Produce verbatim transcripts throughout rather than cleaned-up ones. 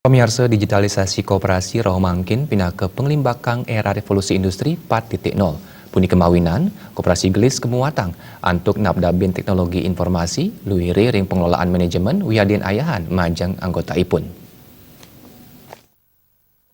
Pamiarsa, digitalisasi koperasi rauh mangkin pinaka panglimbakan era revolusi industri empat titik nol. Punika mawinan, koperasi gelis kamuatang antuk napdabin teknologi informasi, luire ring pengelolaan manajemen wiadin ayahan majeng anggotaipun.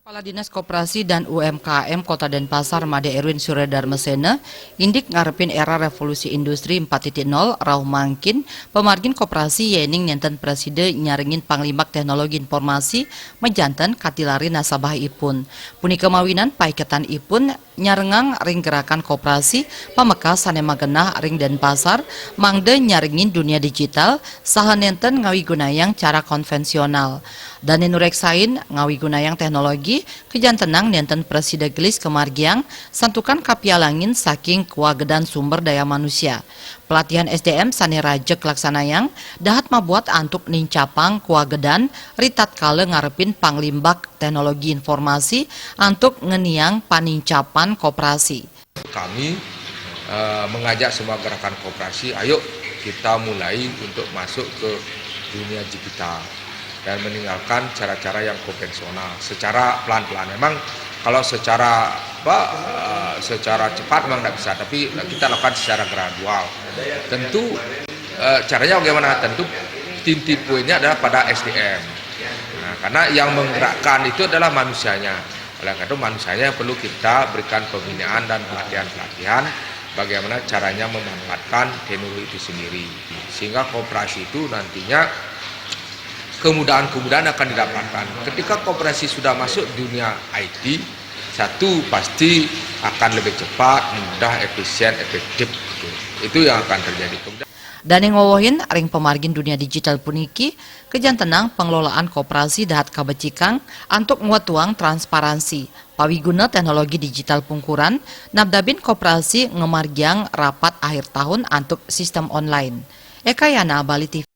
Kepala Dinas Koperasi dan U M K M Kota Denpasar, Made Erwin Surya Dharmasena, indik ngarepin era revolusi industri empat titik nol rauh mangkin, pamargin koperasi yening nenten prasida nyarengin panglimbak teknologi informasi majanten katilarin nasabahipun. Punika mawinan paiketanipun nyarengang ring gerakan koperasi pamekas sane magenah ring Denpasar, mangda nyarengin dunia digital saha nenten ngawigunayang cara konvensional. Dane nureksain, ngawigunayang teknologi kajantenang nenten prasida gelis kamargiang, santukan kapialangin saking kawagedan sumber daya manusia. Pelatihan S D M sane raja kalaksanayang dahat mabuat antuk nincapang kawagedan ritatkala ngarepin panglimbak teknologi informasi antuk ngeniang panincapan koperasi. Kami, eh, mengajak semua gerakan koperasi, ayo kita mulai untuk masuk ke dunia digital dan meninggalkan cara-cara yang konvensional secara pelan-pelan. Memang kalau secara apa, eh, secara cepat memang tidak bisa, tapi kita lakukan secara gradual. Tentu, eh, caranya bagaimana? Tentu titik poinnya adalah pada S D M. Nah, karena yang menggerakkan itu adalah manusianya. Oleh karena itu, manusianya yang perlu kita berikan pembinaan dan pelatihan-pelatihan bagaimana caranya memanfaatkan teknologi itu sendiri. Sehingga koperasi itu nantinya kemudahan-kemudahan akan didapatkan. Ketika koperasi sudah masuk dunia I T, satu pasti akan lebih cepat, mudah, efisien, efektif. Gitu. Itu yang akan terjadi. Kemudian Dane ngwewehin, ring pamargin dunia digital puniki, kajantenang pengelolaan koperasi dahat kabecikang antuk ngwetuang transparansi. Pawiguna teknologi digital pungkuran, napdabin koperasi ngamargiang rapat akhir tahun antuk sistem online. Eka Yana, Bali T V.